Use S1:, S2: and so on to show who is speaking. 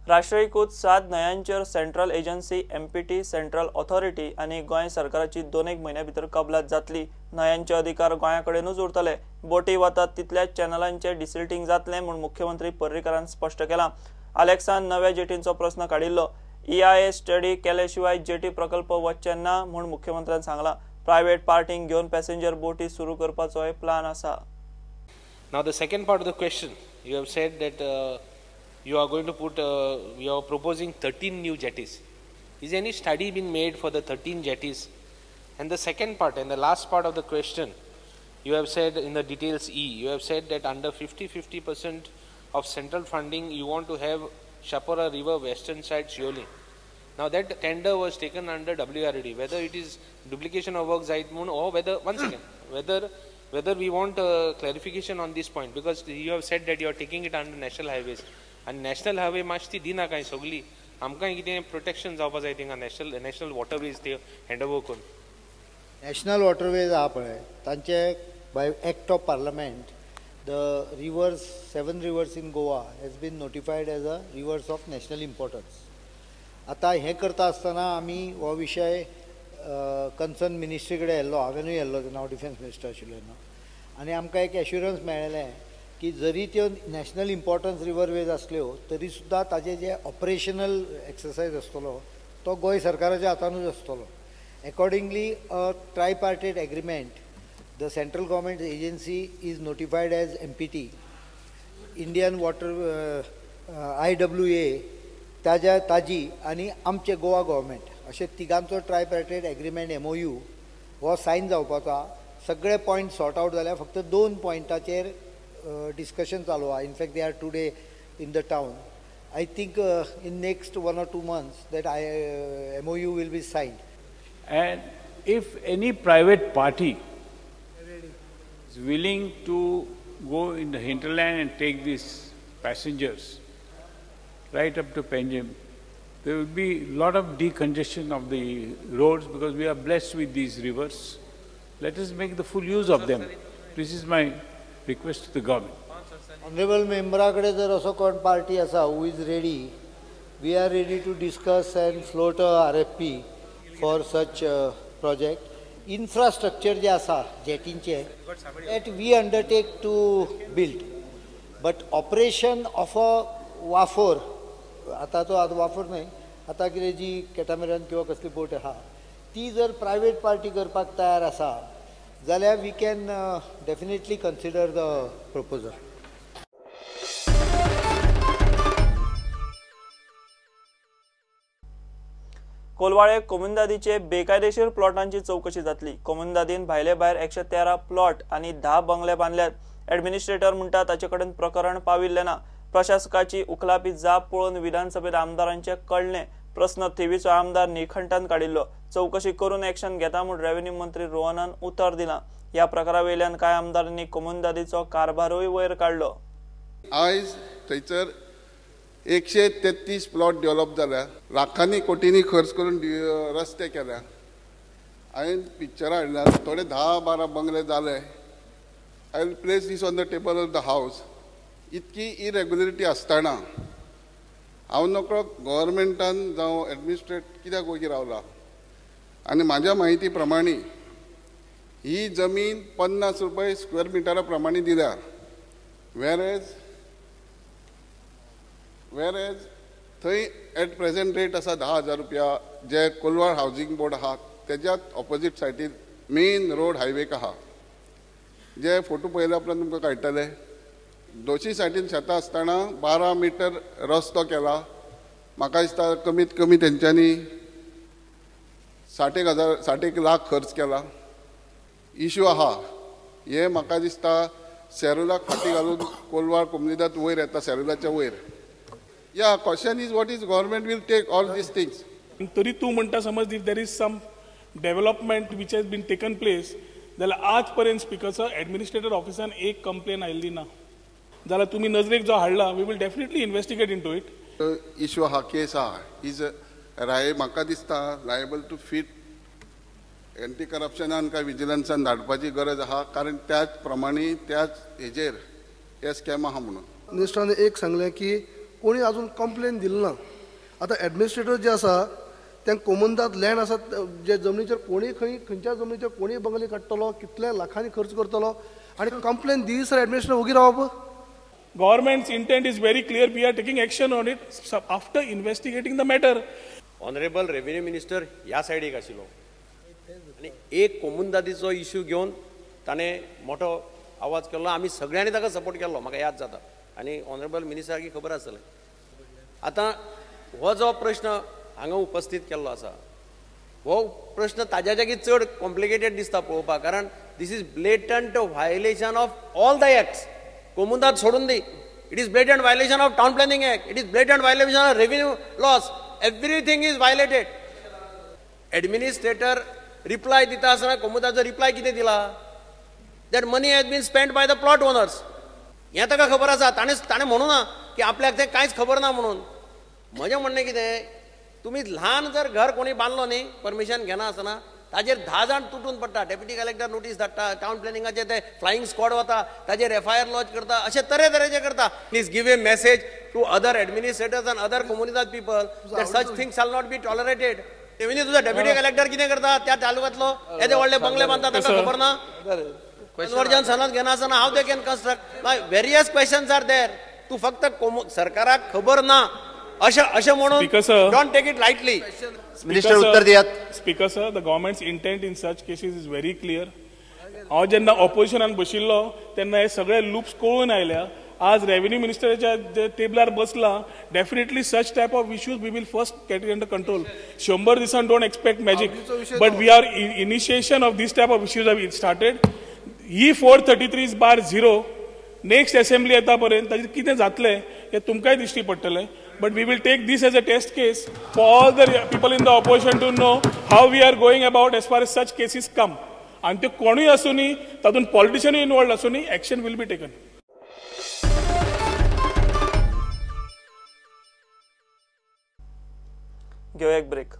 S1: राष्ट्रीयकृत 7 न्हंयांचेर central agency, MPT, central authority आनी गोंय सरकाराची 2 म्हयन्या भितर कबलात जातली. न्हंयांचे अधिकार गोंया कडेनूच उरतले. बोटी वतात तितल्याच चॅनलांचे डिसिल्टींग जातलें म्हूण मुख्यमंत्री पर्रीकारान स्पश्ट केलां. आलेक्सान नव्या जेटींचो प्रस्न काडिल्लो. EIA स्टडी केले शिवाय जेटी प्रकल्प वचचे ना म्हूण मुख्यमंत्र्यान सांगलां. प्रायव्हेट पार्टींक घेवन पॅसेंजर बोटी सुरू करपाचोय प्लान आसा.
S2: Now the second part of the question, you have said that you are going to put, you are proposing 13 new jetties. Is any study been made for the 13 jetties? And the second part and the last part of the question, you have said in the details E, you have said that under 50-50% of central funding, you want to have Chapora River western side Siolim. Now that tender was taken under WRD, whether it is duplication of work Zaitmun or whether, one second, whether we want clarification on this point, because you have said that you are taking it under national highways. And national highway मातशी दिना कांय सगळी आमकां कितें protection जावपा जाय थिंगा national waterways ते हँड ओवर करून.
S3: नॅशनल वॉटरवेज आहा पळय तांचे by act of parliament the rivers, 7 rivers in Goa has been notified as a rivers of national importance. आतां हें करता आसतना आमी हो विशय कन्सर्न मिनिस्ट्री कडेन येल्लो, हांवेनूय येल्लो तेन्ना हांव डिफेन्स मिनिस्टर आशिल्लो तेन्ना, आनी आमकां एक एश्युरन्स मेळ्ळें की जरी त्यो नॅशनल इम्पॉर्टन्स रिवरवेज आसल्यो तरी सुद्दां ताजे जे ऑपरेशनल एक्सरसायज आसतलो तो गोंय सरकाराच्या हातानूच आसतलो. Accordingly a tripartite agreement, the central government agency is notified as MPT, Indian water IWA ताज्या ताजी आनी आमचे गोवा गव्हर्मेंट अशे तिगांचो ट्रायपार्टायट एग्रीमेंट MOU हो सायन जावपाचो. सगळे पॉयंट सॉर्ट आवट जाल्या, फक्त 2 पॉयंटाचेर डिस्कशन चालू आहा. In fact they are today in the town. I think in next 1 or 2 months that MOU will be signed.
S4: And if any private party is willing to go in the hinterland and take these passengers right up to Panjim, there will be a lot of decongestion of the roads because we are blessed with these rivers. Let us make the full use of them. This is my request to the government.
S3: Honorable member कडे जर असो कोण party आसा who is ready, we are ready to discuss and float a RFP for such project. Infrastructure जे आसा जेटींचे that we undertake to build, but operation of a वाफोर, आतां तो आतां वाफोर न्हय, आतां कितें जी कॅटामेरान किंवा कसली बोट आहा ती जर प्रायवेट पार्टी करपाक तयार आसा जाल्यार we can definitely consider the proposal.
S1: Colvale कोमुनिदादीचे बेकायदेशीर प्लॉटांची चौकशी जातली. कोमुनिदादीन भायले भायर 113 प्लॉट आनी 10 बंगले बांदल्यात. ॲडमिनिस्ट्रेटर म्हणटा ताचे कडेन प्रकरण पाविल्लें ना. प्रशासकाची उखलापी जाप पळोवन विधानसभेत आमदारांचे कळ्ळें. प्रस्न थिवीचो आमदार निखंटान काडिल्लो. चौकशी करून एक्शन घेता म्हूण रेव्हेन्यू मंत्री रोहनान उतर दिलां. ह्या प्रकारावेल्यान कांय आमदारांनी कोमुनिदादीचो कारभारूय वयर काडलो.
S5: आयज थंयसर 133 प्लॉट डेव्हलप जाल्या, लाखांनी कोटींनी खर्च करून रस्ते केल्या. हांवें पिक्चरां हाडल्या, थोडे 10-12 बंगले जाले. I will place this on the table of the house. इतकी इरेग्युलरिटी आसतना हांव नकळो गव्हर्मेंटान जावं एडमिनिस्ट्रेट कित्याक वगी रावला. आनी म्हाज्या म्हायती प्रमाणे ही जमीन 50 रुपये स्क्वेअर मिटरा प्रमाणे दिल्या, वेर एज थंय एट प्रेझेंट रेट आसा 10,000 रुपया. जे कोलवाळ हावजींग बोर्ड आहा तेज्याच ऑपोजीट सायडीन मेन रोड हायवेक आहा. जे फोटो पळयल्या उपरांत तुमकां कळटले. दोशी सायडीन शेतां आसतना 12 मिटर रस्तो केला. म्हाका दिसता कमीत कमी तेंच्यांनी 60 लाख खर्च केला. इशू आहा हे म्हाका दिसता सेरुलाक फाटी घालून कोलवाळ कोमुनिदाद वयर येता, सेरुलाच्या वयर. या question is what is government will take all these things.
S6: तरी तूं म्हणटा समज if there is some development which has been taken place जाल्यार आज पर्यंत स्पिकर सर एडमिनिस्ट्रेटर ऑफिसान एक कंप्लेन आयिल्ली ना. जाल्यार तुमी नजरेक जो हाडला we will definitely investigate into it.
S5: Issue आहा, केस आहा, is राय म्हाका दिसता लायबल टू फिट एंटी करप्शनान काय विजिलन्सान धाडपाची गरज आहा, कारण त्याच प्रमाणे त्याच हेजेर हे स्कॅम आहा. म्हणून
S7: मिनिस्टरान एक सांगलें की कोणी अजून कंप्लेन दिली ना. आतां एडमिनिस्ट्रेटर जे आसा ते कोमुनिदाद लँड आसा जे जमनीचेर कोणी खंय खंयच्या जमनीचेर कोणी बंगले काडटलो, कितल्या लाखांनी खर्च करतलो आनी कंप्लेन दिसर एडमिनिस्ट्रेटर ओगी रावप.
S6: Government's intent is very clear. We are taking action on it after investigating the matter.
S8: Honorable Revenue Minister ह्या सायडीक आशिल्लो आनी एक कोमुनिदादीचो इश्यू घेवन ताणें मोठो आवाज केल्लो, आमी सगळ्यांनी ताका सपोर्ट केल्लो, म्हाका याद जाता आनी ऑनरेबल मिनिस्टराक खबर आसतलें. आतां हो जो प्रश्न हांगा उपस्थीत केल्लो आसा हो प्रश्न ताज्या चड कॉम्प्लिकेटेड दिसता पळोवपाक, कारण this is blatant violation of all the acts. Comunidade सोडून दी, it is blatant violation of town planning act, it is blatant violation of revenue laws, everything is violated. Administrator reply दिता आसतना कोमुनिदादचो रिप्लाय कितें दिला, that money has been spend by the plot owners. हें ताका खबर आसा, ताणें म्हणू ना की आपल्याक तें कांयच खबर ना म्हणून. म्हजें म्हणणें कितें, तुमी ल्हान जर घर कोणी बांदलो न्ही परमिशन घेना आसतना ताजेर 10 जाण तुटून पडटा, डेप्युटी कलेक्टर नोटीस धाडटा, टावन प्लॅनिंगाचे ते फ्लायिंग स्क्वॉड वता, ताजेर एफआयआर लॉज करता, अशे तरेतरेचे करता. Please give a message to other administrators and other Comunidade people that such things shall not be tolerated. Revenue तुजो डेप्युटी कलेक्टर कितें करता त्या तालुक्यांतलो, येदे व्हडले बंगले बांदता ताका खबर ना, कन्वर्जन सनद घेना आसतना how they can construct. Various questions are there. तूं फक्त सरकाराक खबर ना अशें अशें म्हणून don't take it lightly.
S9: Minister उत्तर दियात.
S6: Speaker sir, the government's intent in such cases is very clear. हांव जेन्ना ऑपोजिशनान बशिल्लो तेन्ना हे सगळे लुप्स कळून आयल्या. आज रेव्हेन्यू मिनिस्टराच्या टेबलार बसला, definitely such type of issues we will first get it under control. 100 दिसान don't expect magic, but we are initiation of this type of issues have started. He 433/0 next assembly येता पर्यंत ताजेर कितें जातलें हें तुमकांय दिश्टी पडटलें. But we will take this as a test case for all the people in the opposition to know how we are going about as far as such cases come. आनी त्यो कोणूय आसूनी, तातूंत पॉलिटिशियनूय involved आसूनी, action will be taken.
S1: घेवया एक break.